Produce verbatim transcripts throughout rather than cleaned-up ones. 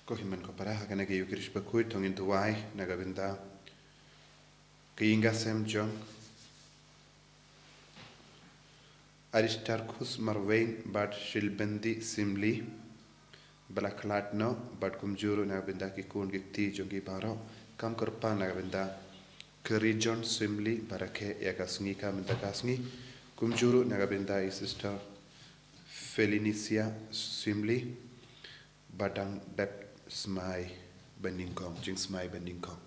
Ko hynmen ko para, ha kane ka Eucharist bakhuid to ngin duwai na ka bynta ka ïing ka sem jong Aristarkhus Marwein bad Shilbendi Simli ba la khlad noh, bad kumjuh ruh na ka bynta ki khun ki kti jong ki baroh. Kam kyrpad na ka bynta ka Rijon Simli ba rakhe ïa ka sngi ka mynta ka sngi. Kumjuh ruh na ka bynta i Sister Felinisia Simli ba dang dep smai ba nyngkong, jingsmai ba nyngkong.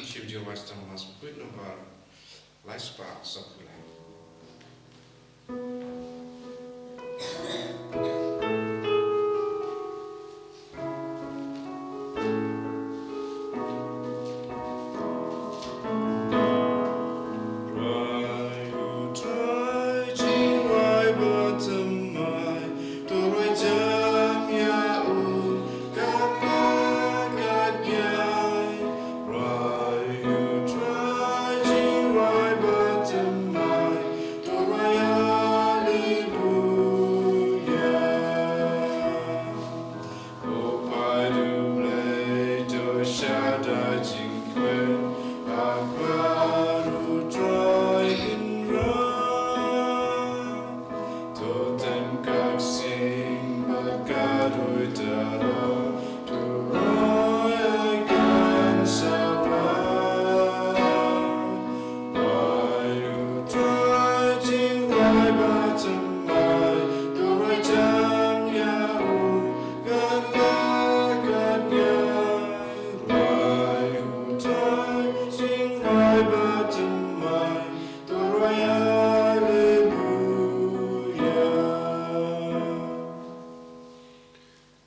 Shim jingmut, Mass bakhuid nombar lai spah saw phew lai.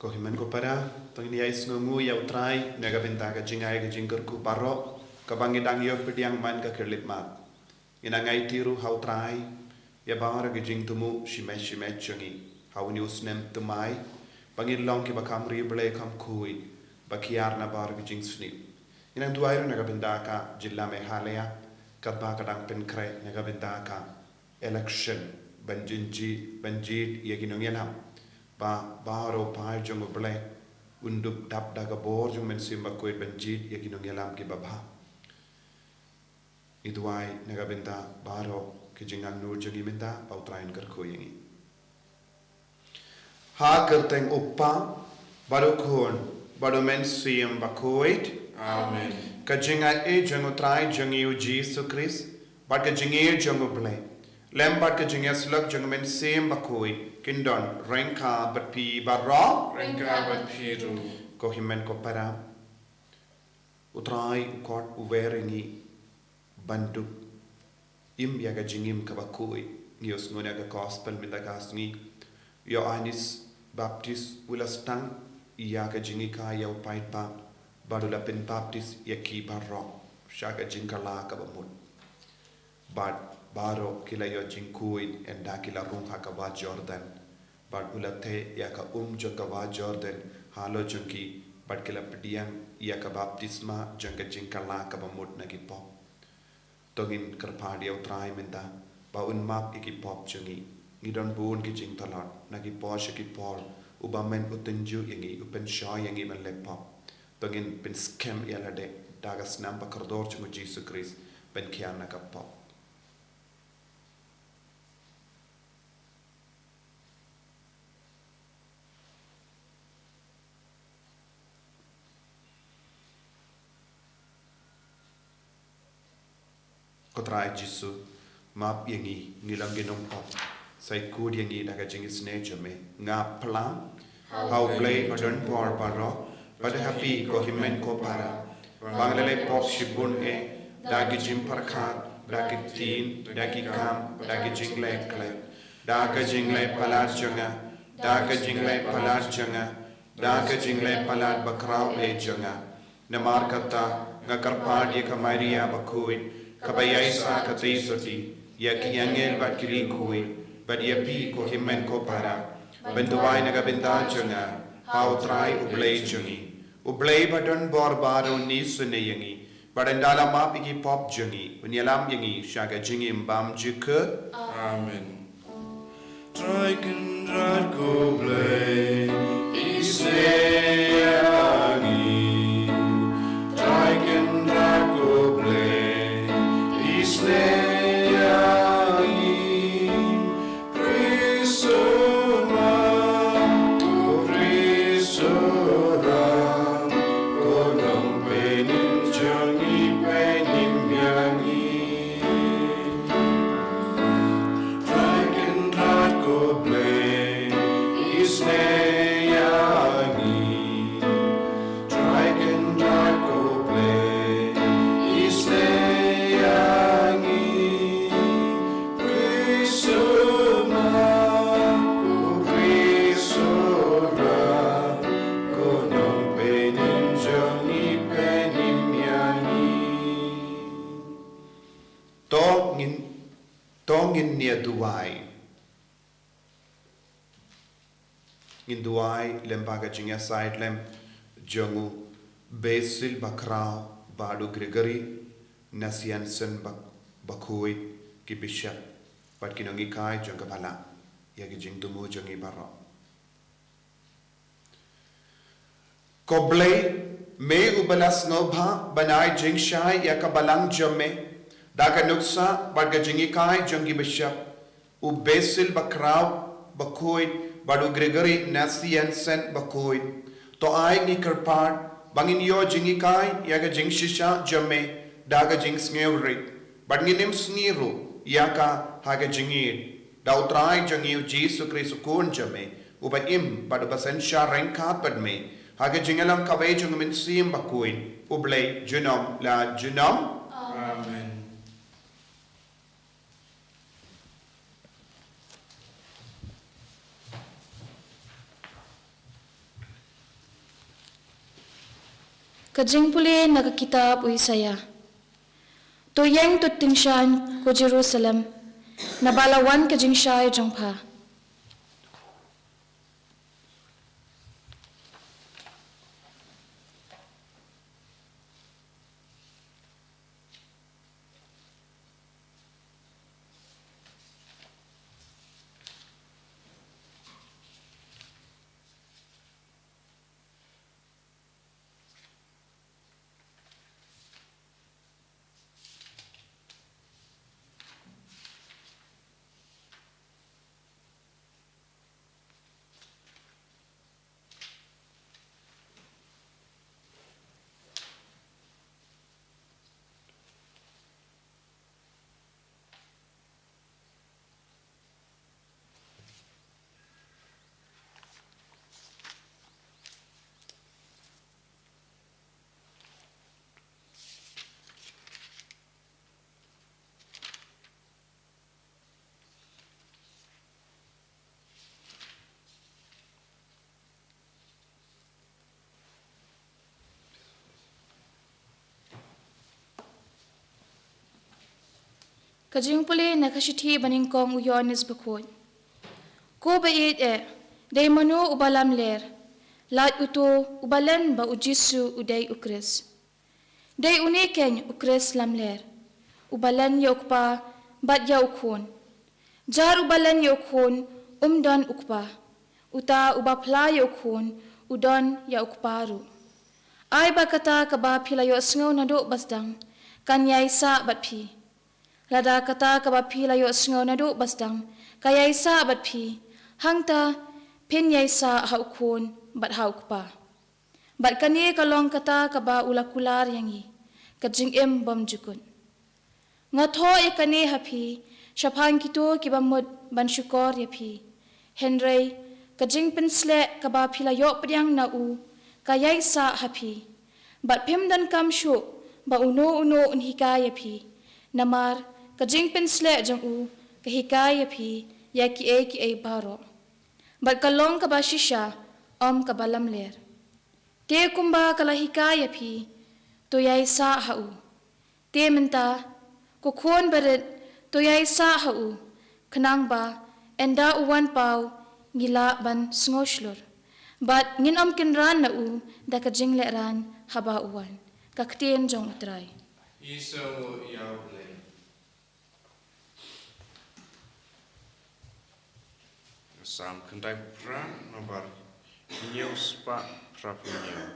Ko hynmen ko para, to ngin ïa sngewnguh ïa U Trai na ka bynta ka jingai ka jingkyrkhu baroh kaba ngi dang ïoh pdiang man ka khyllipmat. Ngin ïa aiti ruh ha U Trai ïa baroh ki jingthmu shimet shimet jong ngi ha une u snem thymmai, ba ngin long kiba kham riewblei kham khuid, ba khiar na baroh ki jingsniew. Ngin ïa duwai ruh na ka bynta ka jylla Meghalaya, katba ka dang pynkhreh na ka bynta ka election ban jin jied, ban jied ïa ki nongïalam, ba baroh u paid jong U Blei un dup dap da ka bor jong U Mynsiem Bakhuid ban jied ïa ki nongïalam kiba bha. Ngi duwai na ka bynta baroh ki jingangnud jong ngi mynta, ba U Trai un kyrkhu ïa ngi. Ha ka kyrteng U Kpa, bad U Khun, bad U Mynsiem Bakhuid. Amen. Ka jingaiei jong U Trai jong ngi U Jisu Khrist, bad ka jingïeit jong U Blei, lem bad ka jingïasyllok jong U Mynsiem Bakhuid, kin don ryngkat bad phi baroh. Ryngkat bad phi ruh. Ko hynmen ko para, U Trai u khot, u wer ïa ngi ban dup im ïa ka jingim kaba khuid. Ngi ïohsngew na ka gospel mynta ka sngi, u Ïoannis Baptist u la sdang ïa ka jinghikai ïa u paidbah, bad u la pynbaptis ïa ki baroh sha ka jingkylla kaba mut. Bad baroh ki la ïoh jingkhuid ynda ki la rung ha ka wah Jordan. Bad u la theh ïa ka um jong ka wah Jordan halor jong ki, bad ki la pdiang ïa ka baptisma jong ka jingkylla kaba mut na ki pop. To ngin kyrpad ïa U Trai mynta ba un map ïa ki pop jong ngi. Ngi don bun ki jingtlot, na ki por sha ki por, u bymman u tynjuh ïa ngi, u pynshoi ïa ngi ban leh pop. To ngin pynskhem ïa lade da ka snam ba kordor jong U Jisu Khrist ban khiar na ka pop. Ko Trai Jisu, map ïa ngi, ngi long ki nongpop. Sa ïakut ïa ngi da ka jingisynei jong me. Nga phla ha U Blei ba don bor baroh, bad ha phi ko hynmen ko para, ba nga la leh pop shibun eh, da ki jingpyrkhat, da ki ktien, da ki kam, da ki jingleh khleh, da ka jingleh palat jong nga, da ka jingleh palat jong nga, da ka jingleh palat bakhraw eh jong nga. Namar kata, nga kyrpad ïa ka Maria bakhuid, kaba ïaisah katei sotti ïa ki angel bad ki riewkhuid, Bad ïa phi ko hynmen ko para, ban duwai na ka bynta jong nga ha U Trai U Blei jong ngi. U Blei ba don bor baroh un isynei ïa ngi, bad un da la map ïa ki pop jong ngi, un ïalam ïa ngi sha ka jingim bymjukut. Amen. Trai Kynrad ko Blei, isynei ïa ngi. Trai Kynrad ko Blei, isynei ïa ngi. Khrist u mat, ko Khrist u ram, ko nongpynim jong ngi, pynim ïa ngi. Trai Kynrad ko Blei, isynei ïa ngi. Trai Kynrad ko Blei, isynei ïa ngi. Khrist u mat, ko Khrist u ram, ko nongpynim jong ngi, pynim ïa ngi. To ngin, to ngin ïa duwai. Ngin duwai lyngba ka jingïasaid lem jong u Basil Bakhraw bad u Gregory Nazianzen Bak-, Bakhuid, ki bishop bad ki nonghikai jong ka balang, ïa ki jingthmu jong ngi baroh. Ko Blei, me uba la sngewbha ban ai jingshai ïa ka balang jong me da ka nuksa bad ka jinghikai jong ki bishop, u Basil Bakhraw Bakhuid bad u Gregory Nazianzen Bakhuid, to ai ngi kyrpad ba ngin ïoh jinghikai ïa ka jingshisha jong me da ka jingsngewrit, bad ngin ym sngi ruh ïa ka ha ka jingïeit, da U Trai jong ngi U Jisu Khrist U Khun jong me, uba im bad uba synshar ryngkat bad me ha ka jingïalang kawei jong U Mynsiem Bakhuid, U Blei junom la junom. Amen. Ka jingpule na ka kitab u Isaïah. To ïeng, to tyngshaiñ, ko Jerusalem, naba la wan ka jingshai jong pha. Ka jingpule na ka shithi ba nyngkong u Ïoannis Bakhuid. Ko ba ïeit eh, dei mano uba lamler? Lait uto uba len ba U Jisu u dei U Khrist. Dei une keiñ U Khrist lamler, uba len ïa U Kpa bad ïa U Khun. Jar uba len ïa U Khun um don U Kpa. Uta uba phla ïa U Khun u don ïa U Kpa ruh. Ai ba kata kaba phi la ïohsngew naduh ba sdang kan ïaisah bad phi. Lada kata kaba phi la ïohsngew naduh ba sdang ka ïaisah bad phi, hangta phin ïaisah ha U Khun bad ha U Kpa. Bad kane ka long kata kaba u la kular ïa ngi, ka jingim bymjukut. Nga thoh ïa kane ha phi shaphang kito kiba mut ban shukor ïa phi. Hynrei ka jingpynsleh kaba phi la ïoh pdiang na u ka ïaisah ha phi. Bad phim donkam shuh ba uno uno un hikai ïa phi. Namar ka jingpynsleh jong u ka hikai ïa phi ïa kiei kiei baroh. Bad ka long kaba shisha, ym kaba lamler. Te kumba ka la hikai ïa phi, to ïaisah ha u. Te mynta, ko khun barit, to ïaisah ha u, khnang ba Ynda u wan paw, ngi lah ban sngewshlur. Bad ngin ym kynran na u da ka jinglehrain haba u wan. Ka ktien jong u Trai. Ïa u Blei. Salm khyndai phra, nombar hynñiew spah phra phew hynñiew.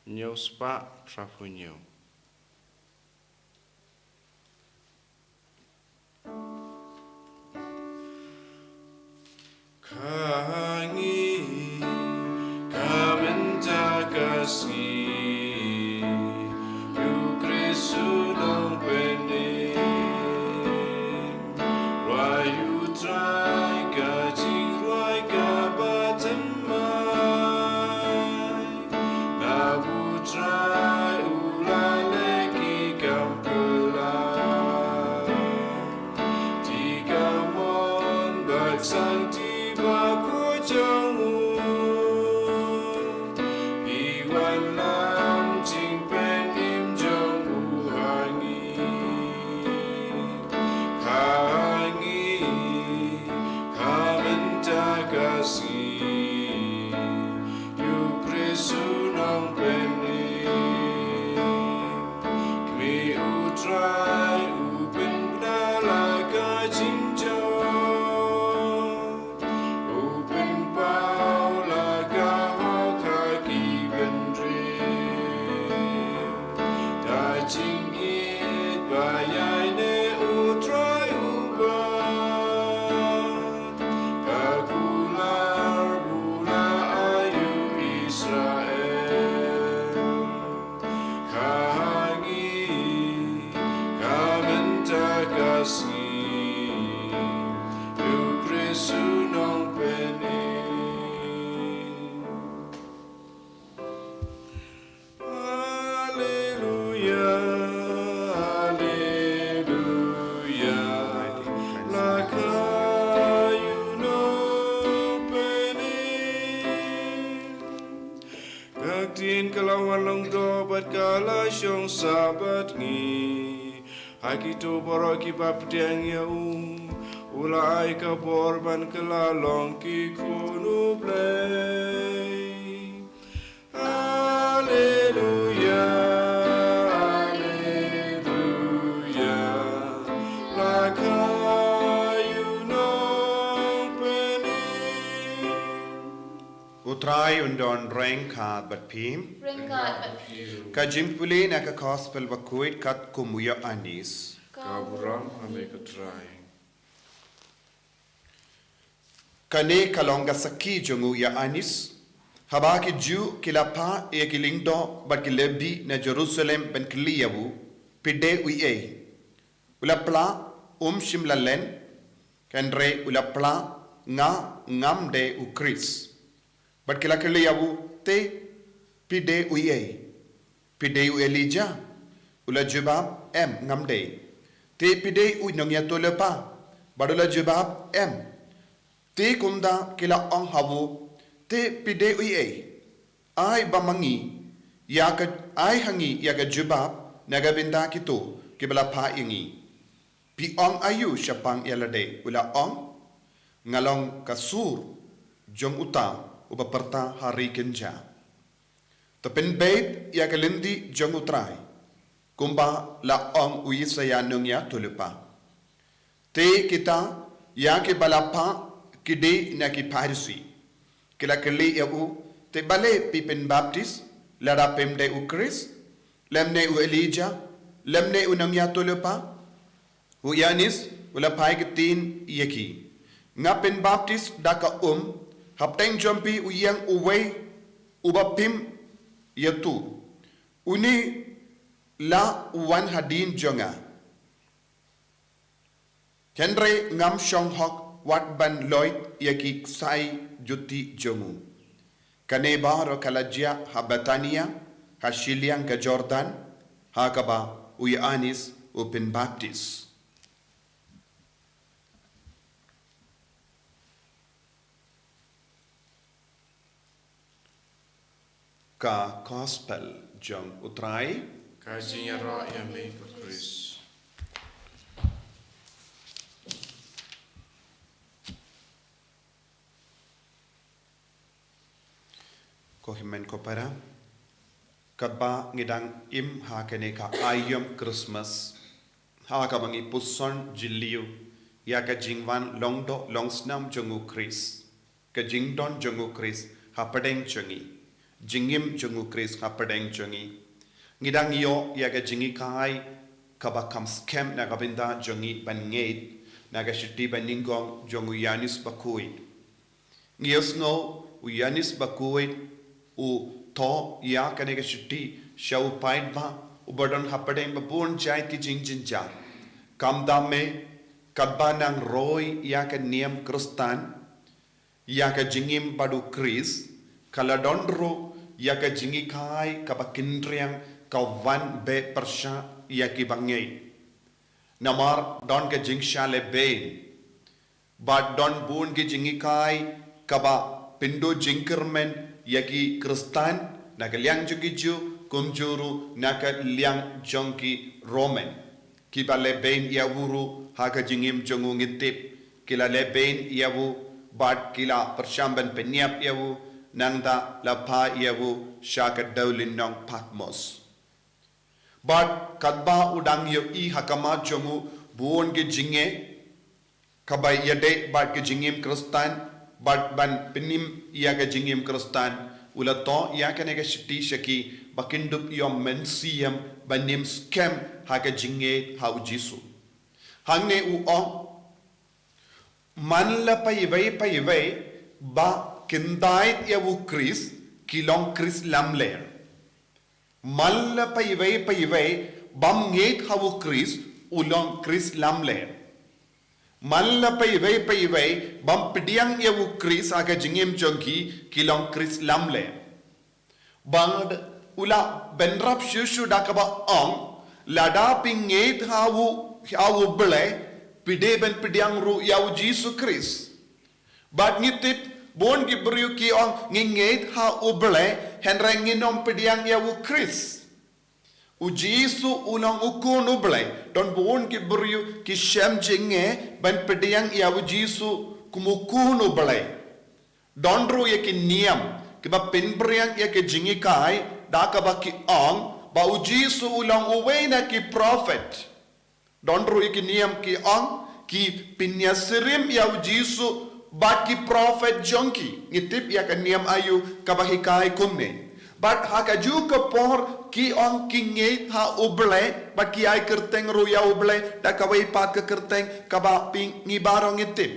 Hynñiew spah phra phew hynñiew. Ka ngi, ka mynta ka sngi, ïa u Khrist u nongpynim. Rwai ïa u Trai ka jingrwai kaba thymmai. Naba u Trai u la leh ki kam phylla. Te kamon bad sangti baroh jong u. Ki wanlam jingpynim jong u ha ngi. Ha ngi, ka mynta ka sngi, ïa u Khrist u nongpynim. Khmih, u Trai u pynbna la ka jingjop. U pynpaw la ka hok ha ki bynriew. Da jingïeit ba ïaineh u Trai uba. Ka kular ba u la ai ïa u Israel. Ha ngi, ka mynta ka sngi, ïa u Khrist u nongpynim. Haleluia, haleluia, la ka ïa u nongpynim. Ka ktien ka la wan long doh bad ka la shong sah bad ngi. Ha kito baroh kiba pdiang ïa u, u la ai ka bor ban kylla long ki khun u Blei. Haleluia, haleluia, la ka ïa u nongpynim. U Trai un don ryngkat bad phi. Ryngkat bad phi. Ka jingpule na ka Gospel bakhuid katkum u Ïoannis. Ka burom ha me ko Trai. Kane ka long ka sakhi jong u Ïoannis. Haba ki Jiw ki la phah ïa ki lyngdoh bad ki Lebi na Jerusalem ban kylli ïa u, phi dei uei? U la phla, um shym la len, hynrei u la phla, nga ngam dei u Khrist. Bad ki la kylli ïa u, te phi dei uei? Phi dei u Elijah? U la jubab, em, ngam dei. Te phi dei u nongïathuhlypa? Bad u la jubab, em. Te kumta ki la ong ha u, te phi dei uei? Ai ba ma ngi ïa ka, ai ha ngi ïa ka jubab na ka bynta kito kiba la phah ïa ngi. Phi ong aïu shaphang ïa lade? U la ong, nga long ka sur jong uta uba pyrta ha ri kynja. To pynbeit ïa ka lynti jong u Trai, kumba la ong u Isaïah nongïathuhlypa. Te kita ïa kiba la phah ki dei na ki Pharisi. Ki la kylli ïa u, te balei phi pynbaptis lada phim dei u Khrist, lymne u Elijah, lymne u nongïathuhlypa? U Ïoannis u la phai ktien ïa ki, nga pynbaptis da ka um, hapdeng jong phi u ïeng uwei uba phim ïathuh. Une la wan hadien jong nga. Hynrei ngam shong hok wat ban loit ïa ki ksai juti jong u. Kane baroh ka la jia ha Bethania, ha shiliang ka Jordan, ha kaba u Ïoannis u pynbaptis. Ka Gospel jong u Trai. Ka jingïaroh ïa me ko Khrist. Ko hynmen ko para, katba ngi dang im ha kane ka aïom Christmas, ha kaba ngi puson jylliew ïa ka jingwan long doh long snam jong u Khrist, ka jingdon jong u Khrist hapdeng jong ngi, jingim jong u Khrist hapdeng jong ngi. Ngi dang ïoh ïa ka jinghikai kaba kham skhem na ka bynta jong ngi ban ngeit na ka shithi banyngkong jong u Ïoannis Bakhuid. Ngi ïohsngew u Ïoannis Bakhuid u thoh ïa kane ka shithi sha u paidbah uba don hapdeng babun jait ki jingjynjar. Kumta me, katba nang roi ïa ka niam Khristan, ïa ka jingim bad u Khrist, ka la don ruh ïa ka jinghikai kaba kynriang ka wan beh pyrshah ïa kiba ngeit. Namar don ka jingshah lehbeiñ bad don bun ki jinghikai kaba pynduh jingkyrmen ïa ki Khristan na ka liang jong ki Jiw, kumjuh ruh na ka liang jong ki Roman. Kiba lehbeiñ ïa u ruh ha ka jingim jong u ngi tip, ki la lehbeiñ ïa u bad ki la pyrshang ban pynïap ïa u, nangta la phah ïa u sha ka dewlynnong Patmos. Bad katba u dang ïohi ha khmat jong u bun ki jingeh kaba ïadei bad ka jingim Khristan bad ban pynim ïa ka jingim Khristan, u la thoh ïa kane ka shithi sha ki ba kin dup ïoh mynsiem ban im skhem ha ka jingngeit ha u Jisu. Hangne u ong, man la paiwei paiwei ba kyndait ïa u Khrist ki long Khrist lamler. Man la paiwei paiwei bam ngeit ha u Khrist u long Khrist lamler. Man la paiwei paiwei bam pdiang ïa u Khrist ha ka jingim jong ki ki long Khrist lamler. Bad u la bynrap shuh shuh da kaba ong, lada phi ngeit ha u, ha u Blei, phi dei ban pdiang ruh ïa u Jisu Khrist. Bad ngi tip bun ki briew ki ong ngi ngeit ha u Blei, hynrei ngim pdiang ïa u Khrist. U Jisu u long u Khun u Blei, don bun ki briew ki shem jingeh ban pdiang ïa u Jisu kum u Khun u Blei. Don ruh ïa ki niam kiba pynphriang ïa ki jinghikai da kaba ki ong ba u Jisu u long uwei na ki prophet. Don ruh ïa ki niam ki ong ki pynïasyriem ïa u Jisu bad ki prophet jong ki. Ngi tip ïa ka niam aïu kaba hikai kumne. Bad ha kajuh ka por ki ong ki ngeit ha u Blei bad ki ai kyrteng ruh ïa u Blei da kawei pat ka kyrteng kaba phi ngi baroh ngi tip.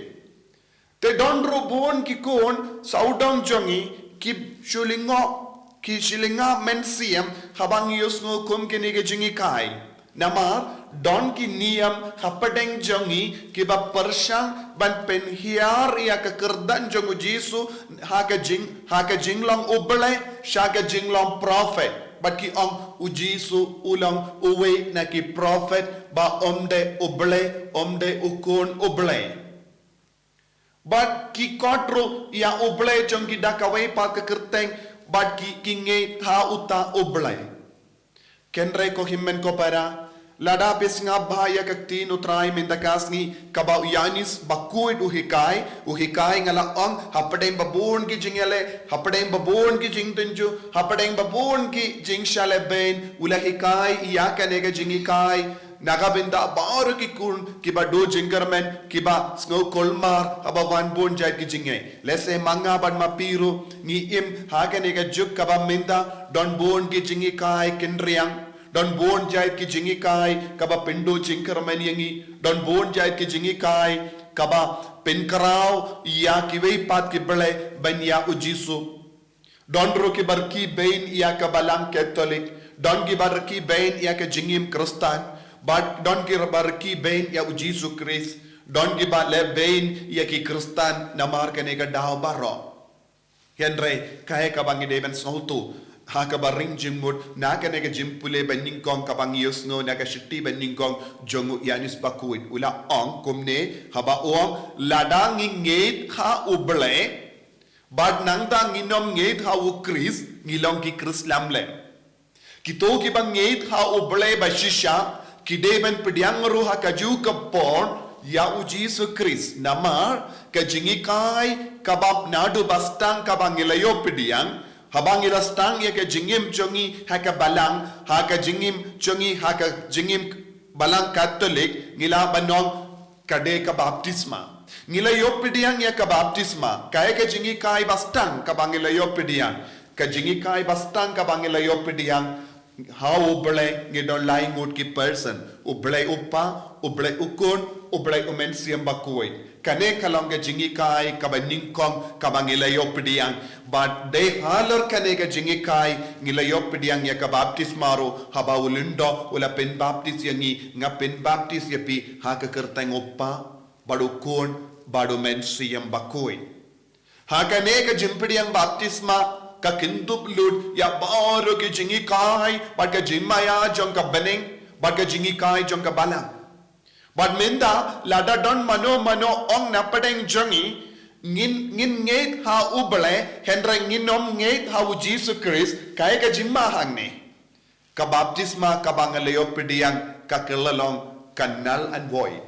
Te don ruh bun ki khun sawdong jong ngi ki shu lyngngoh, ki shu lyngngoh mynsiem haba ngi ïohsngew kum kine ki jinghikai. Namar don ki niam hapdeng jong ngi kiba pyrshang ban pynhiar ïa ka kyrdan jong u Jisu ha ka jing, ha ka jinglong u Blei sha ka jinglong prophet. Bad ki ong u Jisu u long uwei na ki prophet bad um dei u Blei, um dei u Khun u Blei. Bad ki khot ruh ïa u Blei jong ki da kawei pat ka kyrteng bad ki, ki ngeit ha uta u Blei. Hynrei ko hynmen ko para, lada phi sngap bha ïa ka ktien u Trai mynta ka sngi kaba u Ïoannis Bakhuid u hikai, u hikai nga la ong hapdeng babun ki jingïaleh, hapdeng babun ki jingtynjuh, hapdeng babun ki jingshah lehbeiñ, u la hikai ïa kane ka jinghikai na ka bynta baroh ki khun kiba duh jingkyrmen, kiba sngew kulmar haba wan bun jait ki jingeh. Lehse ma nga bad ma phi ruh ngi im ha kane ka juk kaba mynta, don bun ki jinghikai kynriang, don bun jait ki jinghikai kaba pynduh jingkyrmen ïa ngi, don bun jait ki jinghikai kaba pynkhraw ïa kiwei pat ki blei ban ïa u Jisu. Don ruh kiba rkhie beiñ ïa ka Balang Katholik, don kiba rkhie beiñ ïa ka jingim Khristan, bad don kiba rkhie beiñ ïa u Jisu Khrist, don kiba leh beiñ ïa ki Khristan namar kane ka daw baroh. Hynrei kaei kaba ngi dei ban sngewthuh ha kaba ring jingmut na kane ka jingpule banyngkong kaba ngi ïohsngew na ka shithi banyngkong jong u Ïoannis Bakhuid, u la ong kumne, haba u ong, lada ngi ngeit ha u Blei bad nangta ngim ngeit ha u Khrist, ngi long ki Khrist lamler. Kito kiba ngeit ha u Blei ba shisha ki dei ban pdiang ruh ha kajuh ka por ïa u Jisu Khrist. Namar ka jinghikai kaba naduh ba sdang kaba ngi la ïoh pdiang, Haba ngi la sdang ïa ka jingim jong ngi ha ka balang, ha ka jingim jong ngi ha ka jingim balang Katholik, ngi la ban ong ka dei ka baptisma. Ngi la ïoh pdiang ïa ka baptisma, kaei ka jinghikai ba sdang kaba ngi la ïoh pdiang? Ka jinghikai ba sdang kaba ngi la ïoh pdiang, ha U Blei ngi don lai ngut ki person: U Blei U Kpa, U Blei U Khun, U Blei U Mynsiem Bakhuid. Kane ka long ka jinghikai kaba nyngkong kaba ngi la ïoh pdiang. Bad dei halor kane ka jinghikai ngi la ïoh pdiang ïa ka baptisma ruh, haba u lyngdoh u la pynbaptis ïa ngi, nga pynbaptis ïa phi ha ka kyrteng U Kpa bad U Khun bad U Mynsiem Bakhuid. Ha kane ka jingpdiang baptisma ka kyndup lut ïa baroh ki jinghikai bad ka jingmaïa jong ka bneng bad ka jinghikai jong ka balang. Bad mynta lada don mano mano ong na pdeng jong ngi, ngin, ngin ngeit ha U Blei hynrei ngin ym ngeit ha U Jisu Khrist, kaei ka jingma hangne? Ka baptisma kaba ngi la ïoh pdiang ka kylla long ka null and void.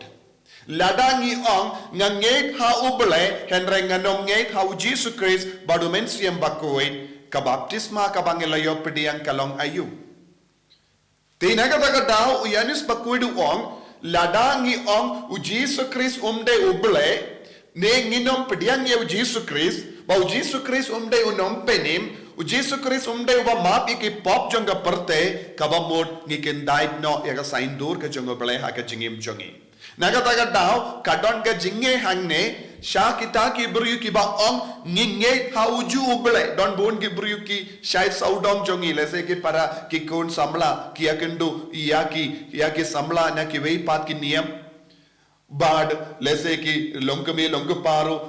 Lada ngi ong nga ngeit ha U Blei hynrei ngan ym ngeit ha U Jisu Khrist bad U Mynsiem Bakhuid, ka baptisma kaba ngi la ïoh pdiang ka long aïu? Te na kata ka daw u Ïoannis Bakhuid u ong, lada ngi ong U Jisu Khrist um dei U Blei, ne ngin ym pdiang ïa U Jisu Khrist, ba U Jisu Khrist um dei U Nongpynim, U Jisu Khrist um dei uba map ïa ki pop jong ka pyrthei, kaba mut ngi kyndait noh ïa ka saiñdur ka jong U Blei ha ka jingim jong ngi. Na kata ka daw ka don ka jingeh hangne sha kita ki briew kiba ong ngi ngeit ha uju U Blei. Don bun ki briew ki shait sawdong jong ngi, lehse ki para ki khun samla ki ïakynduh ïa ki, ïa ki samla na kiwei pat ki niam. Bad lehse ki longkmie longkpa ruh,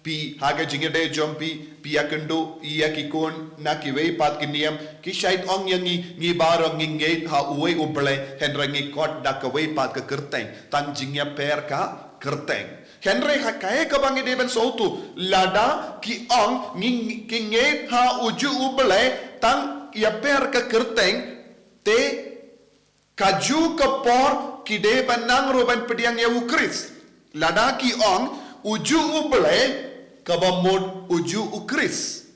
phi ha ka jingïadei jong phi, phi ïakynduh ïa ki khun na kiwei pat ki niam, ki shait ong ïa ngi, ngi baroh ngi ngeit ha uwei U Blei, hynrei ngi khot da kawei pat ka kyrteng, tang jingïapher ka kyrteng. Hynrei ha kaei kaba ngi dei ban sngewthuh, lada ki ong ngi, ngi, ki ngeit ha uju U Blei tang ïapher ka kyrteng, te kajuh ka por ki dei ban nang ruh ban pdiang ïa U Khrist. Lada ki ong uju U Blei, kaba mut uju U Khrist,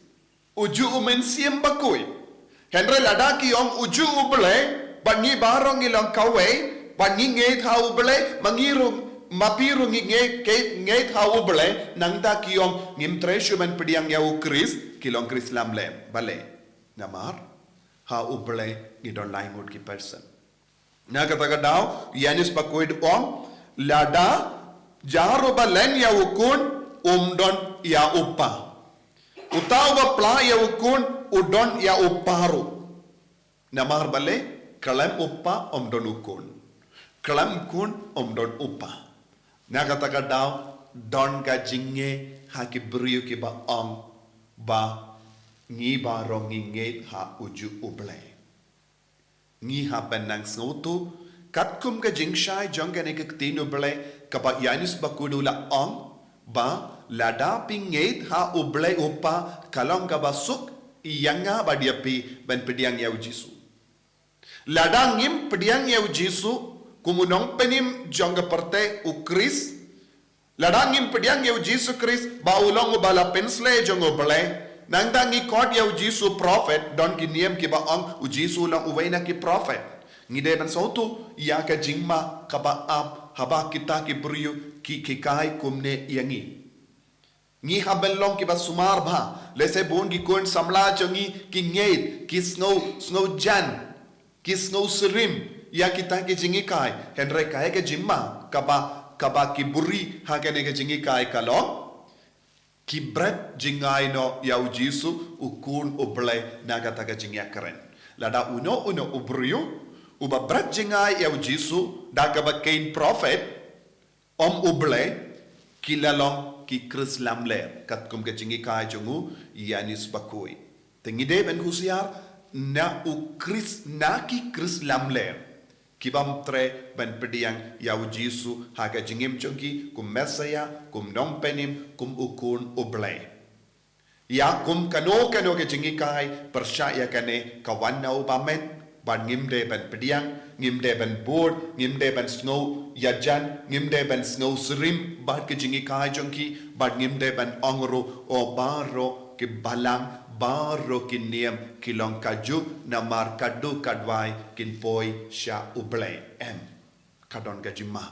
uju U Mynsiem Bakhuid. Hynrei lada ki ong uju U Blei, bad ngi baroh ngi long kawei, bad ngi ngeit ha U Blei, ma ngi ruh, ma phi ruh ngi ngeit, ngeit, ngeit ha U Blei, nangta ki ong ngim treh shuh ban pdiang ïa U Khrist, ki long Khrist lamler. Balei? Namar ha U Blei ngi don lai ngut ki person. Na kata ka daw u Ïoannis Bakhuid u ong, lada uta uba len ïa U Khun um don ïa U Kpa, uta uba pla ïa U Khun u don ïa U Kpa ruh. Namar balei? Khlem U Kpa ym don U Khun, khlem U Khun ym don U Kpa. Na kata ka daw don ka jingeh ha ki briew kiba ong ba ngi baroh ngi ngeit ha uju U Blei. Ngi hap ban nang sngewthuh katkum ka jingshai jong kane ka Ktien U Blei, kaba u Ïoannis Bakhuid u la ong ba lada phi ngeit ha U Blei U Kpa, ka long kaba suk ïa nga bad ïa phi ban pdiang ïa U Jisu. Lada ngim pdiang ïa U Jisu kum U Nongpynim jong ka pyrthei, U Khrist, lada ngim pdiang ïa U Jisu Khrist ba u long uba la pynsleh jong U Blei, nangta ngi khot ïa U Jisu prophet, don ki niam kiba ong U Jisu u long uwei na ki prophet. Ngi dei ban sngewthuh ïa ka jingma kaba ap haba kita ki briew ki, ki hikai kumne ïa ngi. Ngi hap ban long kiba sumar bha, lehse bun ki khun samla jong ngi ki ngeit, ki sngew, sngew jan, ki sngew syrim ïa kita ki jinghikai, hynrei kaei ka jingma kaba, kaba ki buhrieh ha kane ka jinghikai ka long ki bret jngai noh ïa U Jisu, U Khun U Blei, na kata ka jingïakren. Lada uno uno u briew uba bret jngai ïa U Jisu da kaba kheiñ prophet, ym U Blei, ki la long ki Khrist lamler, katkum ka jinghikai jong u Ïoannis Bakhuid. Te ngi dei ban husiar na u Khrist, na ki Khrist lamler kibym treh ban pdiang ïa U Jisu ha ka jingim jong ki kum Messaïah, kum Nongpynim, kum U Khun U Blei. Ïa kum kano kano ka jinghikai pyrshah ïa kane ka wan na u bymman, bad ngim dei ban pdiang, ngim dei ban bud, ngim dei ban sngew ïajan, ngim dei ban sngew syrim bad ka jinghikai jong ki, bad ngim dei ban ong ruh, o baroh ki balang baroh ki niam ki long kajuh, namar kaduh kaduwai kin poi sha U Blei. Em. Ka don ka jingma.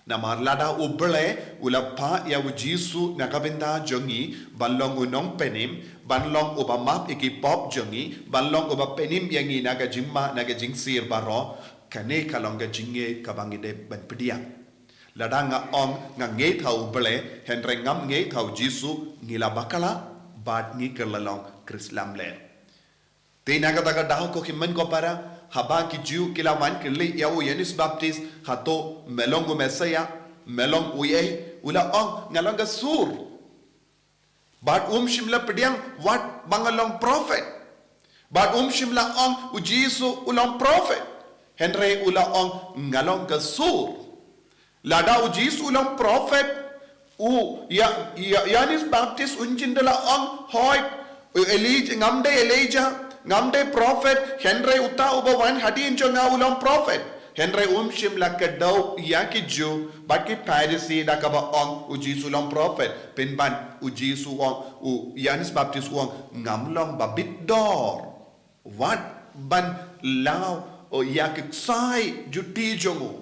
Namar lada U Blei u la phah ïa U Jisu na ka bynta jong ngi, ban long u nongpynim, ban long uba map ïa ki pop jong ngi, ban long uba pynim ïa ngi na ka jingma, na ka jingsir baroh, kane ka long ka jingngeit kaba ngi dei ban pdiang. Lada nga ong nga ngeit ha U Blei, hynrei ngam ngeit ha U Jisu, ngi la bakla, bad ngi kylla long Khrist lamler. Te na kata ka daw ko hynmen ko para, haba ki Jiw ki la wan ki leit ïa u Ïoannis Baptis, hato me long u Messiah, me long u ei, u la ong nga long ka sur. Bad um shym la pdiang wat ba nga long prophet. Bad um shym la ong U Jisu u long prophet. Hynrei u la ong nga long ka sur. Lada U Jisu u long prophet, u Ïa-, Ïa-, Ïoannis Baptis un jin da la ong, hooid, u Elijah, ngam dei Elijah, ngam dei prophet, hynrei uta uba wan hadien jong nga u long prophet. Hynrei um shym la kdew ïa ki Jiw bad ki Pharisi da kaba ong U Jisu u long prophet. Pynban U Jisu u ong, u Ïoannis Baptis u ong ngam long ba bit dor wat ban law, o, ïa ki ksai juti jong u.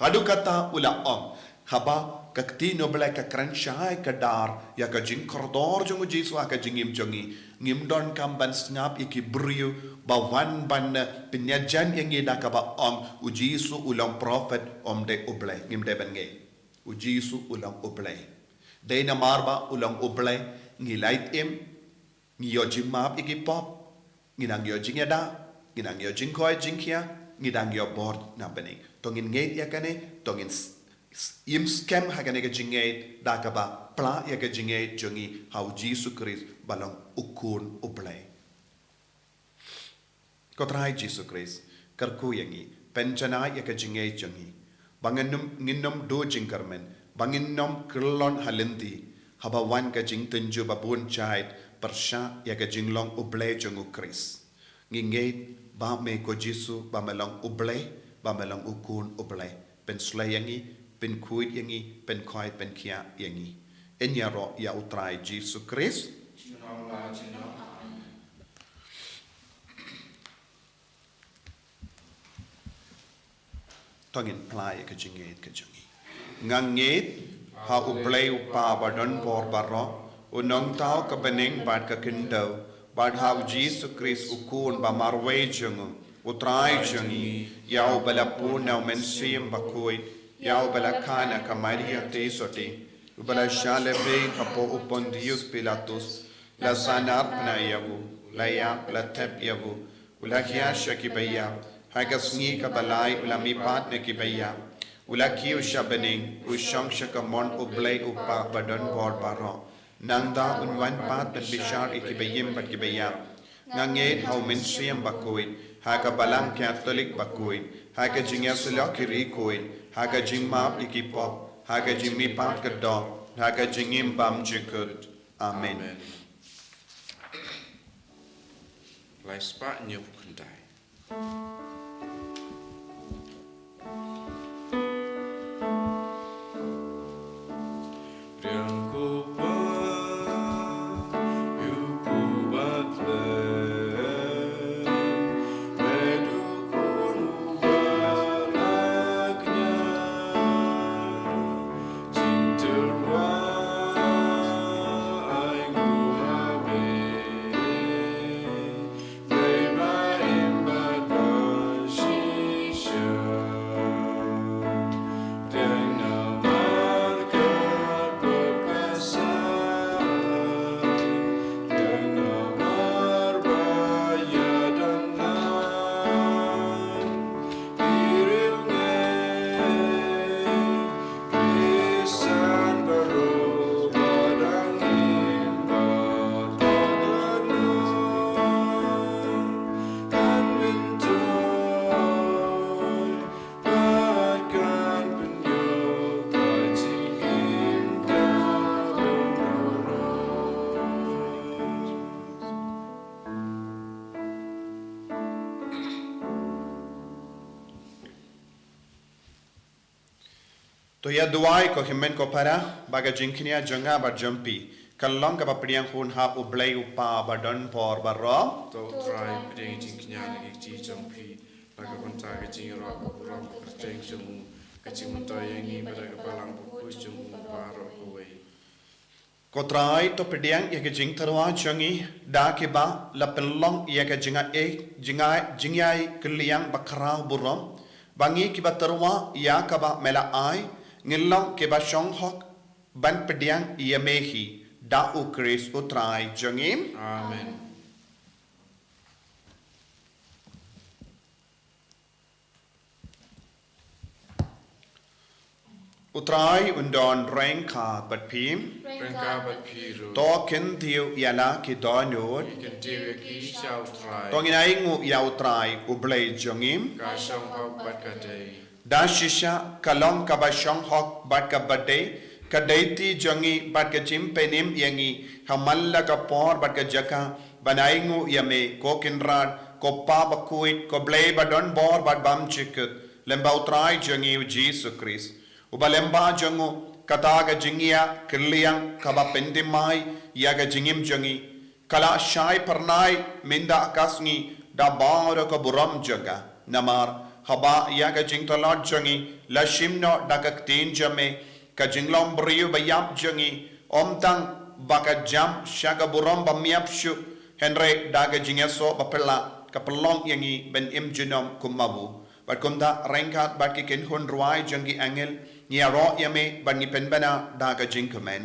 Haduh katta u la ong, haba ka ktien U Blei ka kren shai kdar ïa ka jingkordor jong U Jisu ha ka jingim jong ngi, ngim donkam ban sngap ïa ki briew ba wan ban, eh, pynïajan ïa ngi da kaba ong U Jisu u long prophet, um dei U Blei, ngim dei ban ngeit. U Jisu u long U Blei. Dei namar ba u long U Blei ngi lait im, ngi ïoh jingmap ïa ki pop, ngi nang ïoh jingïada, ngi nang ïoh jingkoit jingkhiah, ngi nang ïoh bor na bneng. To ngin ngeit ïa kane, to ngin s-, s-, im skhem ha kane ka jingngeit da kaba pla ïa ka jingngeit jong ngi ha U Jisu Khrist ba long U Khun U Blei. Ko Trai Jisu Khrist, kyrkhu ïa ngi, pynjanai ïa ka jingngeit jong ngi, ba ngin nym, ngin nym duh jingkyrmen, ba ngin nym kyllon ha lynti, haba wan ka jingtynjuh ba bun jait pyrshah ïa ka jinglong U Blei jong U Khrist. Ngi ngeit ba me ko Jisu ba me long U Blei, ba me long U Khun U Blei. Pynslei ïa ngi, pynkhuid ïa ngi, pynkoit pynkhiah ïa ngi. Yn ïaroh ïa U Trai Jisu Khrist. To ngin pla ïa ka jingngeit ka jong ngi. Nga ngeit ha U Blei U Kpa ba don bor baroh, u nongthaw ka bneng bad ka khyndew, bad ha U Jisu Khrist U Khun ba marwei jong u, U Trai jong ngi, ïa uba la pun na U Mynsiem Bakhuid, ïa uba la kha na ka Maria Theisotti, uba la shah lehbeiñ hapoh u Pontius Pilatus, la sahnarphna ïa u, la ïap, la thep ïa u, u la hiar sha ki baïap, ha ka sngi kaba lai u la mihpat na ki baïap, u la kiew sha bneng, u shong sha kamon U Blei U Kpa ba don bor baroh. Nangta un wan pat ban bishar ïa ki baïm bad ki baïap. Nga ngeit ha U Mynsiem Bakhuid, ha ka Balang Katholik bakhuid, ha ka jingïasyllok ki riewkhuid, ha ka jingmap ïa ki pop, ha ka jingmihpat ka doh, ha ka jingim bymjukut. Amen. Amen. Lai spah hynñiewphew khyndai. To ïa duwai ko hynmen ko para, ba ka jingkñia jong nga bad jong phi, Ka long kaba pdiang khun ha U Blei U Kpa ba don bor baroh. To U Trai, pdiang jingkñia na ki kti jong phi, na ka bynta ka jingïaroh ka burom ka kyrteng jong u, ka jingmyntoi ïa ngi bad ïa ka balang bakhuid jong u baroh kawei. Ko Trai, to pdiang ïa ka jingtyrwa jong ngi da kiba la pynlong ïa ka jingaiei, jingai, jingïai kylliang bakhraw burom, ba ngi kiba tyrwa ïa kaba me la ai, ngin long kiba shong hok ban pdiang ïa me hi, da U Khrist U Trai jong ngi. Amen. U Trai un don ryngkat bad phi. Ryngkat bad phi ruh. To kyntiew ïa la ki dohnud. Kyntiew ïa ki sha U Trai. To ngin ainguh ïa U Trai U Blei jong ngi. Ka shong hok bad ka dei. Da shisha ka long kaba shong hok bad kaba dei, ka dei ti jong ngi bad ka jingpynim ïa ngi, ha man la ka por bad ka jaka, ban ainguh ïa me, ko Kynrad, ko Pa bakhuid, ko Blei ba don bor bad bymjukut, lem bad U Trai jong ngi U Jisu Khrist. Uba lem bad jong u, kata ka jingïai kylliang kaba pynthymmai ïa ka jingim jong ngi, ka la shai phyrnai mynta ka sngi da baroh ka burom jong ka. Namar haba ïa ka jingtlot jong ngi la shim noh da ka ktien jong me, ka jinglong briew ba ïap jong ngi, ym tang ba ka jam sha ka burom ba ym ïap shuh, hynrei da ka jingïasoh ba phylla, ka pynlong ïa ngi ban im junom kum ma u. Bad kumta ryngkat bad ki kynhun rwai jong ki angel, ngi ïaroh ïa me bad ngi pynbna da ka jingkmen.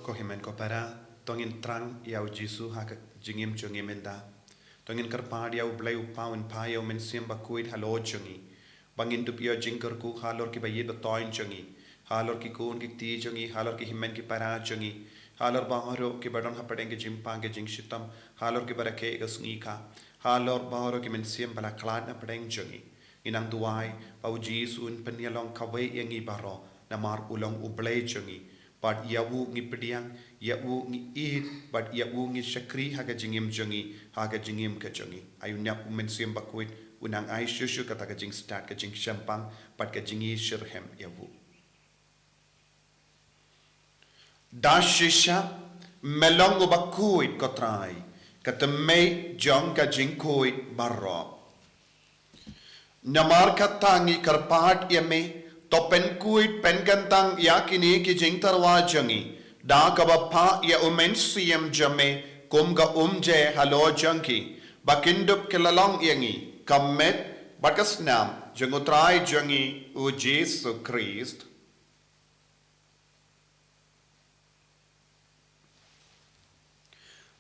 Ko hynmen ko para, to ngin thrang ïa U Jisu ha ka jingim jong ngi mynta. To ngin kyrpad ïa U Blei U Kpa un phah ïa U Mynsiem Bakhuid halor jong ngi, ba ngin dup ïoh jingkyrkhu halor kiba ïeit ba thoiñ jong ngi, halor ki khun ki kti jong ngi, halor ki hynmen ki para jong ngi, halor baroh kiba don hapdeng ka jingpang ka jingshitom, halor kiba rakhe ka sngi ka, halor baroh ki mynsiem ba la khlad hapdeng jong ngi. Ngi nang duwai ba U Jisu un pynïalong kawei ïa ngi baroh, namar u long U Blei jong ngi. Bad ïa u ngi pdiang, ïa u ngi ïeit, bad ïa u ngi shakri ha ka jingim jong ngi, ha ka jingim ka jong ngi. Ai u nep U Mynsiem Bakhuid un nang ai shuh shuh kata ka jingstad, ka jingshemphang bad ka jingshitrhem ïa u. Da shisha me long uba khuid, ko Trai, ka tymmen jong ka jingkhuid baroh. Namar kata ngi kyrpad ïa me, to pynkhuid pynkyntang ïa kine ki jingtyrwa jong ngi da kaba phah ïa U Mynsiem jong me kum ka umje halor jong ki, ba kin dup ki la long ïa ngi ka met bad ka snam jong U Trai jong ngi U Jisu Khrist.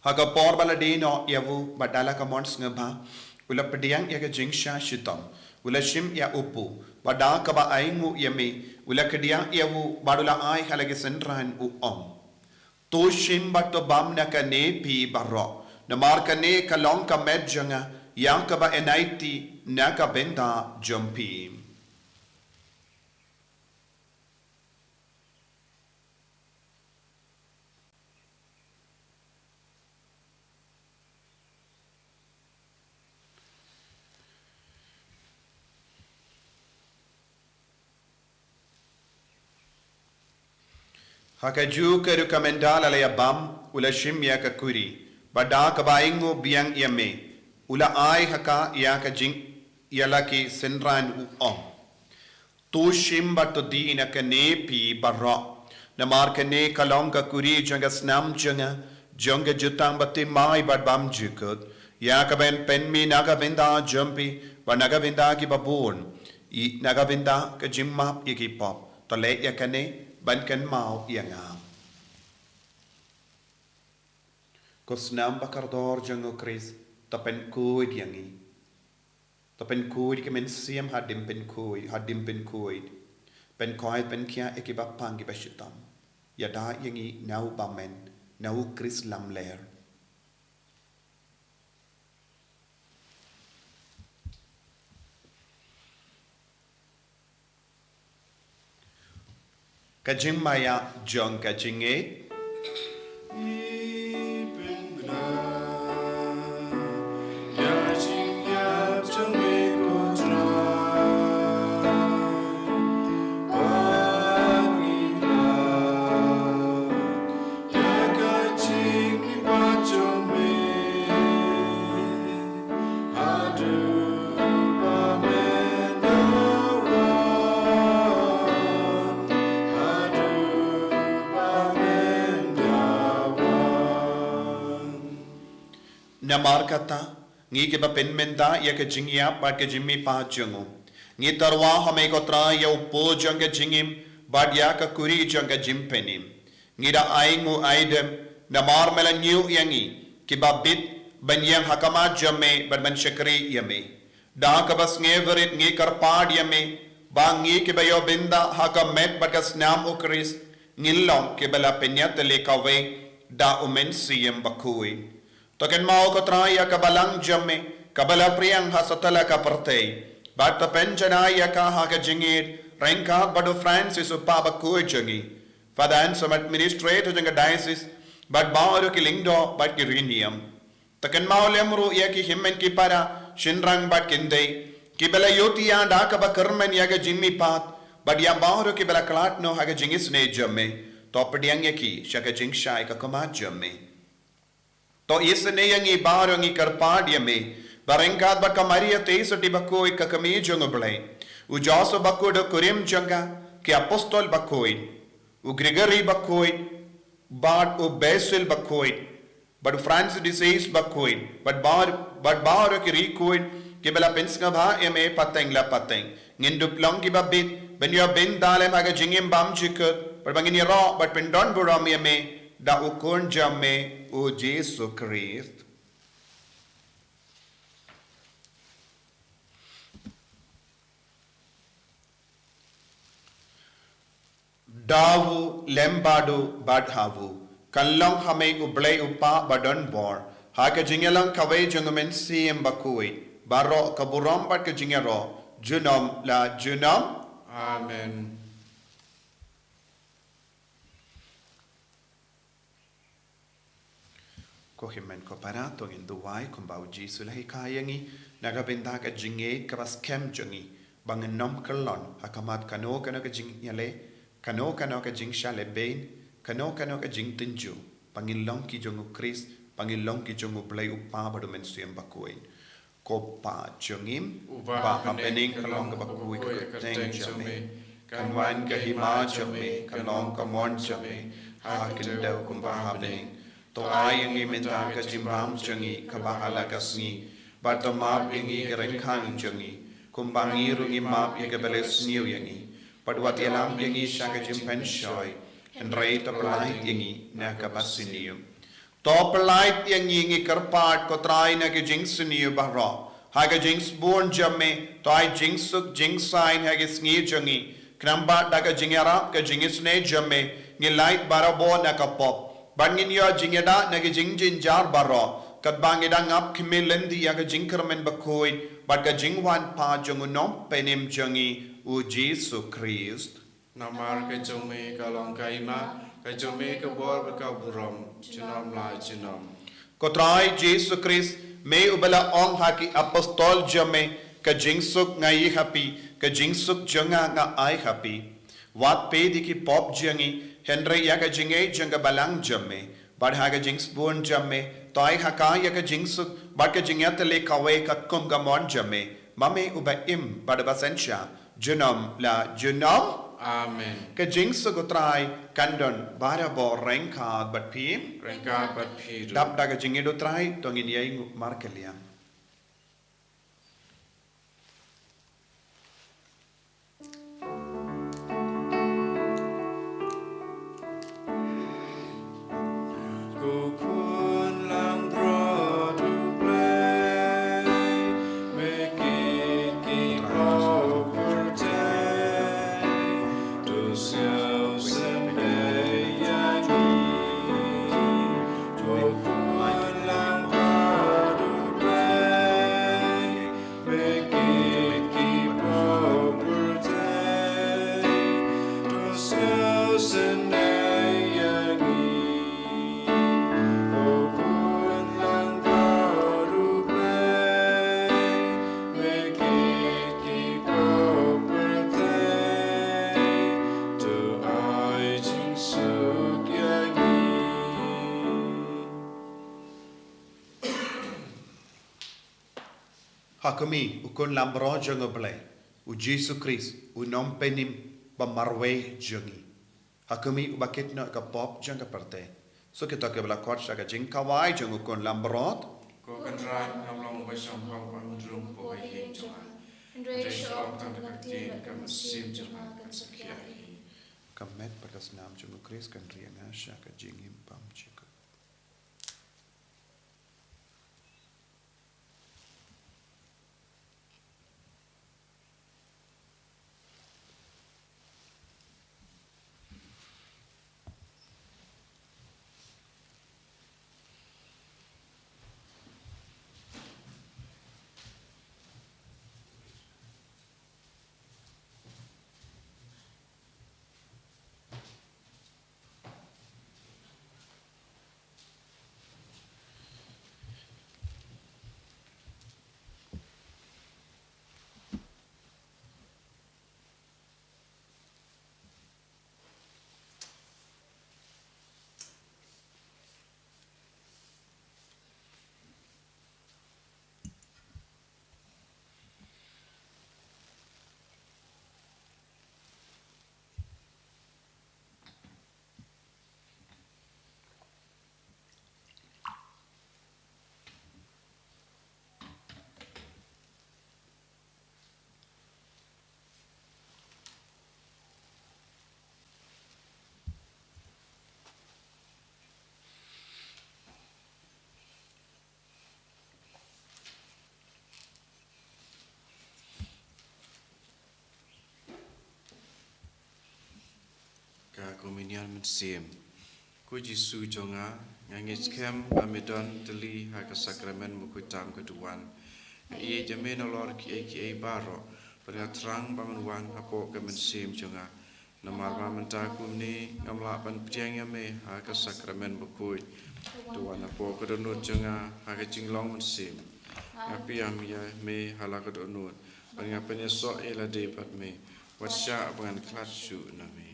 Ha ka por ba la die noh ïa u, bad da la ka mon sngewbha, u la pdiang ïa ka jingshah shitom, u la shim ïa u pud, bad da kaba ainguh ïa me, u la kdiah ïa u, bad u la ai ha la ki synran, u ong: To shim bad to bam na kane phi baroh, namar kane ka long ka met jong nga, ïa kaba yn aiti na ka bynta jong phi. Ha kajuh ka rukom ynda la ïa bam, u la shim ïa ka kuri, bad da kaba ainguh biang ïa me, u la ai ha ka ïa ka jing, ïa la ki synran, u ong: To shim bad to die na kane phi baroh. Namar kane ka long ka kuri jong ka snam jong nga, jong ka jutang bathymmai bad bymjukut, ïa kaban pynmih na ka bynta jong phi bad na ka bynta kiba bun, i na ka bynta ka jingmap ïa ki pop. To leh ïa kane ban kynmaw ïa nga. Ko snam ba kordor jong u Khrist, to pynkhuid ïa ngi. To pynkhuid ïa ki mynsiem haduh pynkhuid, haduh pynkhuid. Pynkhuid, pynkhiah ïa kiba pang, kiba shitom. Ïada ïa ngi na u bymman, na u Khrist lamler. Ka jingmaïa jong ka jingngeit. Namar kata, ngi kiba pynmynta ïa ka jingïap bad ka jingmihpat jong u, ngi tyrwa ha me ko Trai ïa u pud jong ka jingim bad ïa ka kuri jong ka jingpynim. Ngi da ai nguh ai dem, namar me la ñiew ïa ngi kiba bit ban ïeng ha khmat jong me bad ban shakri ïa me. Da kaba sngewrit ngi kyrpad ïa me ba ngi kiba ïoh bynta ha ka met bad ka snam u Khrist, ngin long kiba la pynïatylli kawei da u Mynsiem Bakhuid. To kynmaw ko Trai ïa ka balang jong me kaba la pdiang ha satlak ka pyrthei, bad to pynjanai ïa ka ha ka jingïeit ryngkat bad u Francis u Pop bakhuid jong ngi, Father Anselm, administrator jong ka diocese, bad baroh ki lyngdoh bad ki riewniam. To kynmaw lem ruh ïa ki hynmen ki para, shynrang bad kynthei, kiba la ïohthiah da kaba kyrmen ïa ka jingmihpat, bad ïa baroh kiba la khlad noh ha ka jingisynei jong me. To pdiang ïa ki sha ka jingshai ka khmat jong me. To isynei ïa ngi baroh, ngi kyrpad ïa me ba ryngkat bad ka Maria Theisotti bakhuid ka kmie jong u Blei, u Joseph bakhuid u kurim jong ka, ki apostol bakhuid, u Gregory bakhuid, bad u Basil bakhuid, bad u Francis de Sales bakhuid, bad bar-, bad baroh ki riewkhuid kiba la pynsngewbha ïa me pateng la pateng. Ngin dup long kiba bit ban ïoh bynta lem ha ka jingim bymjukut, bad ba ngin ïaroh bad pyndonburom ïa me da u Khun jong me u Jisu Khrist. Da u lem bad u bad ha u, kan long ha me u Blei u Kpa badonbor, ha ka jingïalang kawei jong u Mynsiem Bakhuid, baroh ka burom bad ka jingïaroh junom la junom. Amen. Ko hynmen ko para, to ngin duwai kumba u Jisu u la hikai ïa ngi, na ka bynta ka jingngeit kaba skhem jong ngi, ba ngin ym kyllon ha khmat kano kano ka jingïaleh, kano kano ka jingshah lehbeiñ, kano kano ka jingtynjuh, ba ngin long ki jong u Khrist, ba ngin long ki jong u Blei u Kpa bad u Mynsiem Bakhuid. Ko Kpa jong ngi uba ha bneng, ka long kaba khuid ka kyrteng jong me. Kan wan ka hima jong me, kan long ka mon jong me ha ka khyndew kumba ha bneng. To ai ïa ngi mynta ka jingbam jong ngi kaba ha la ka sngi, bad to map ïa ngi ki ryngkang jong ngi, kumba ngi ruh ngi map ïa kiba la sniew ïa ngi. Bad wat ïalam ïa ngi sha ka jingpynshoi, hynrei to pyllait ïa ngi na kaba sniew. To pyllait ïa ngi, ngi kyrpad ko Trai, na ki jingsniew baroh. Ha ka jingsbun jong me, to ai jingsuk jingsaiñ ha ki sngi jong ngi. Khnang ba da ka jingïarap ka jingisynei jong me, ngin lait barabor na ka pop, bad ngin ïoh jingïada na ki jingjynjar baroh, katba ngi dang ap khmih lynti ïa ka jingkyrmen bakhuid bad ka jingwan pat jong u Nongpynim jong ngi, u Jisu Khrist. Namar ka jong me ka long ka hima, ka jong me ka bor bad ka burom, junom la junom. Ko Trai Jisu Khrist, me uba la ong ha ki apostol jong me, ka jingsuk nga ai ha phi, ka jingsuk jong nga nga ai ha phi. Wat peit ïa ki pop jong ngi, hynrei ïa ka jingngeit jong ka balang jong me. Bad ha ka jingsbun jong me, to ai ha ka ïa ka jingsuk bad ka jingïatylli kawei katkum ka mon jong me, ma me uba im bad uba synshar, Junom la junom. Amen. Ka jingsuk u Trai kan don barabor ryngkat bad phi. Ryngkat bad phi ruh. Dap da ka jingïeit u Trai, to ngin ïai nguh markylliang. Ha khmih, u khun langbrot jong U Blei, u Jisu Khrist, u nongpynim ba marwei jong ngi. Ha khmih, uba kit noh ïa ka pop jong ka pyrthei. Sa kito kiba la khot sha ka jingkhawai jong u khun langbrot. Ko Kynrad, ngam long uba shong bha ban rung hapoh ka ïing jong nga. Hynrei shu ong tang kata ka ktien, ka mynsiem jong nga kan sa khiah hi. Ka met bad ka snam jong U Khrist kan ri ïa nga sha ka jingim bymjukut. Ka Komunion Mynsiem. Ko Jisu jong nga, nga ngeit skhem ba me don tylli ha ka sakramen bakhuid tam ka duwan. Nga ïeit ïa me nalor kiei kiei baroh, bad nga thrang ba men wan hapoh ka mynsiem jong nga. Namar ba mynta kumne ngam lah ban pdiang ïa me ha ka sakramen bakhuid. To wan hapoh ka dohnud jong nga ha ka jinglong mynsiem. Nga pdiang ïa me ha la ka dohnud, bad nga pynïasoh ïa lade bad me, wat shah ba ngan khlad shuh na me.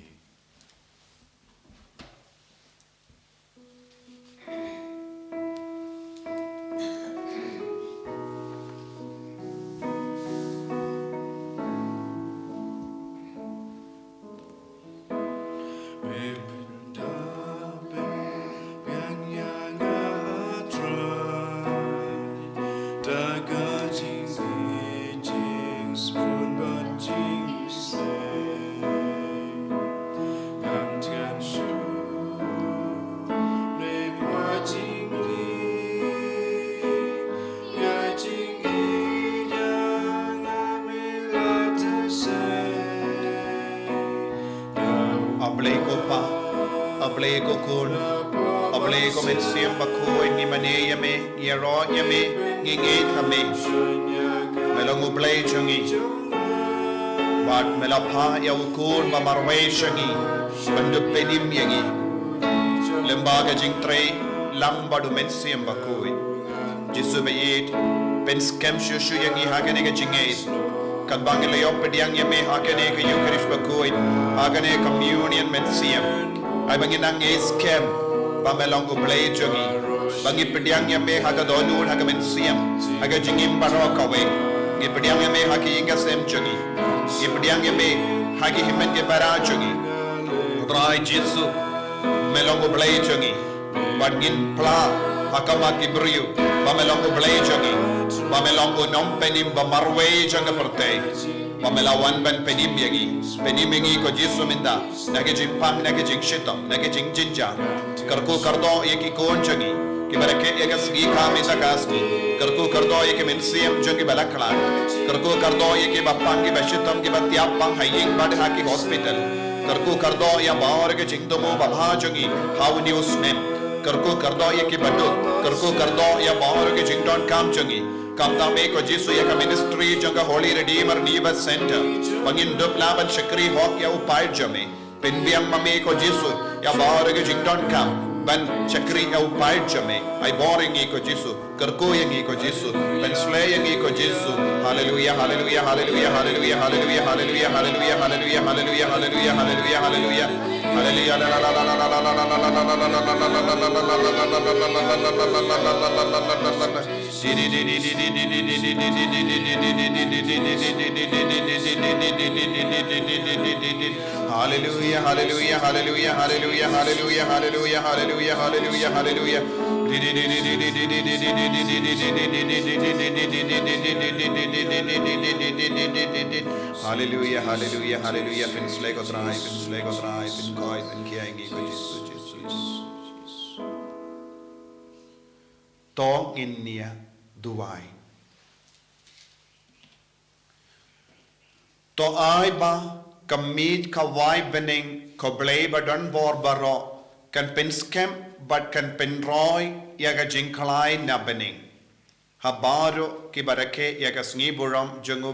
A Blei ko Pa, A Blei ko Khun, A Blei ko Mynsiem Bakhuid, ngi mane ïa me, ngi ïaroh ïa me, ngi ngeit ha me. Me long U Blei jong ngi. Bad me la phah ïa u Khun ba marwei jong ngi ban da pynim ïa ngi lyngba ka jingtrei lang bad u Mynsiem Bakhuid. Jisu ba ïeit, pynskhem shuh shuh ïa ngi ha kane ka jingngeit. Katba ngi la ïoh pdiang ïa me ha kane ka Eukharist Bakhuid, ha kane ka Komunion Mynsiem. Ai ba ngin nang ngeit skhem ba me long U Blei jong ngi. Ba ngi pdiang ïa me ha ka dohnud, ha ka mynsiem, ha ka jingim baroh kawei. Ngi pdiang ïa me ha ki ïing ki sem jong ngi. Ngi pdiang ïa me ha ki hynmen ki para jong ngi. U Trai Jisu, me long U Blei jong ngi. Bad ngin phla ha khmat ki briew ba me long U Blei jong ngi, ba me long U Nongpynim ba marwei jong ka pyrthei, ba me la wan ban pynim ïa ngi. Pynim ïa ngi ko Jisu mynta na ki jingpang, na ki jingshitom, na ki jingjynjar. Kyrkhu kyrdoh ïa ki khun jong ngi kiba rakhe ïa ka sngi ka mynta ka sngi. Kyrkhu kyrdoh ïa ki mynsiem jong ngi ba la khlad. Kyrkhu kyrdoh ïa kiba pang, kiba shitom, kiba thiah pang ha ïing bad ha ki hospital. Kyrkhu kyrdoh ïa baroh ki jingthmu babha jong ngi ha une u snem. Kyrkhu kyrdoh ïa kiba duk. Kyrkhu kyrdoh ïa baroh ki jingdonkam jong ngi. Kumta me ko Jisu ïa ka ministry jong ka Holy Redeemer Neighbor Center, ba ngin dup lah ban shakri hok ïa u paid jong me. Pynbiang ma me ko Jisu ïa baroh ki jingdonkam ban shakri ïa u paid jong me. Ai bor ïa ngi ko Jisu. Kyrkhu ïa ngi ko Jisu. Pynsleh ïa ngi ko Jisu. Haleluya, haleluya, haleluya, haleluya, haleluya, haleluya, haleluya, haleluya, haleluya, haleluya, haleluya, haleluya. Haleluya. Haleluya, haleluya, haleluya, haleluya, haleluya, haleluya, haleluya, haleluya, haleluya. Haleluya, haleluya, haleluya. Pynsleh ko Trai, pynsleh ko Trai, pynkhuid, pynkhia ïa ngi ko Jisu, Jisu, Jisu. To ngin ïa duwai. To ai ba ka miej ka wai bneng, ko Blei ba don bor baroh, kan pynskhem bad kan pynroi ïa ka jingkhlaiñ na bneng ha baroh kiba rakhe ïa ka sngi burom jong u,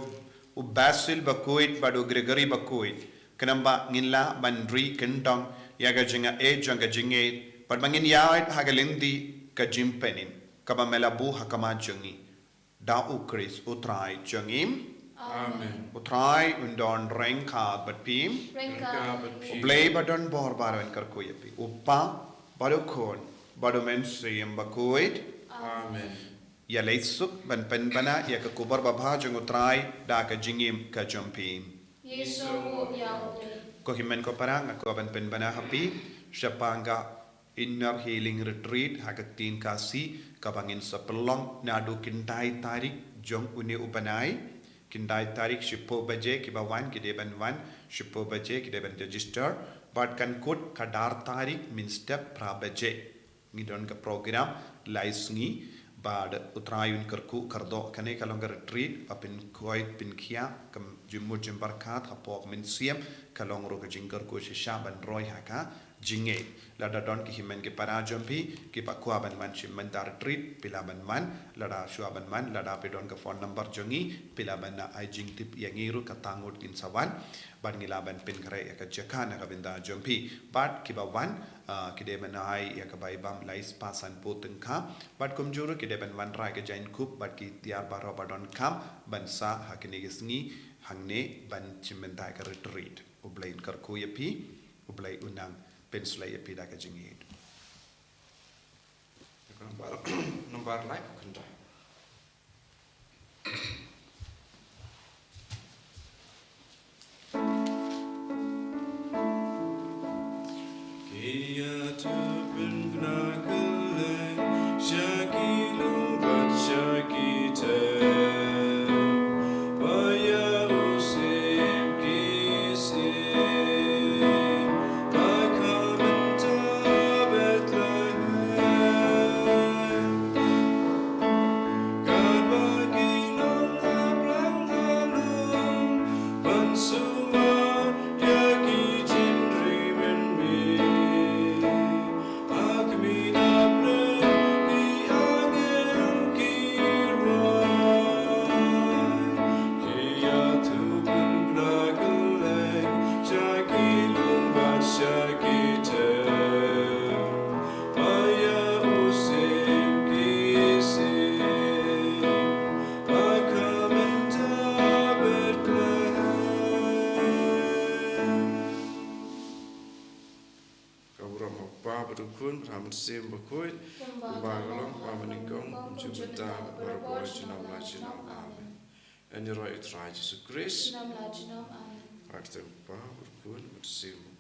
u Basil bakhuid bad u Gregory bakhuid. Khnang ba ngin lah ban ri kyndong ïa ka jingaiei jong ka jingngeit bad ba ngin ïaid ha ka lynti ka jingpynim kaba me la buh ha khmat jong ngi. Da U Khrist U Trai jong ngi. Amen. U Trai un don ryngkat bad phi. Ryngkat bad phi. U Blei ba don bor baroh un kyrkhu ïa phi, U Kpa bad U Khun bad U Mynsiem Bakhuid. Amen. Ïa leit suk ban pynbna ïa ka khubor babha jong U Trai da ka jingim ka jong phi. Ïa sngewbha ïa U Blei. Ko hynmen ko para, nga kwah ban pynbna ha phi shaphang ka Inner Healing Retreat ha ka ktien Khasi kaba ngin sa pynlong naduh khyndai tarik jong une u bnai. Khyndai tarik shiphew baje kiba wan ki dei ban wan, shiphew baje ki dei ban register. Bad kan kut ka dar tarik mynstep phra baje. Ngi don ka program lai sngi bad U Trai un kyrkhu kyrdoh. Kane ka long ka retreat ba pynkhuid pynkhia ka jingmut jingpyrkhat hapoh ka mynsiem, ka long ruh ka jingkyrkhu shisha ban roi ha ka jingngeit. Lada don ki hynmen ki para jong phi kiba kwah ban wan sha mynta retreat, phi lah ban wan. Lada shuwa ban wan, lada phi don ka phone number jong ngi, phi lah ban ai jingtip ïa ngi ruh, kata ngut ngin sa wan bad ngi lah ban pynkhreh ïa ka jaka na ka bynta jong phi. Bad kiba wan, ah, ki dei ban ai ïa ka bai bam lai spah sanphew tyngka. Bad kumjuh ruh ki dei ban wanrah ïa ka jaiñkup bad ki tiar baroh ba donkam ban sah ha kine ki sngi hangne ban shim bynta ïa ka retreat. U Blei un kyrkhu ïa phi, U Blei un nang pynsleh ïa phi da ka jingngeit. Nambar, nambar lai phew khyndai. Ka burom ha u Kpa bad u Khun bad ha u Mynsiem Bakhuid, kumba ka long ha kaba nyngkong, kumjuh mynta, bad barabor, junom la junom. Amen. Yn ïaroh ïa u Trai Jisu Khrist. Junom la junom, amen. Ha ka kyrteng u Kpa, u Khun, u Mynsiem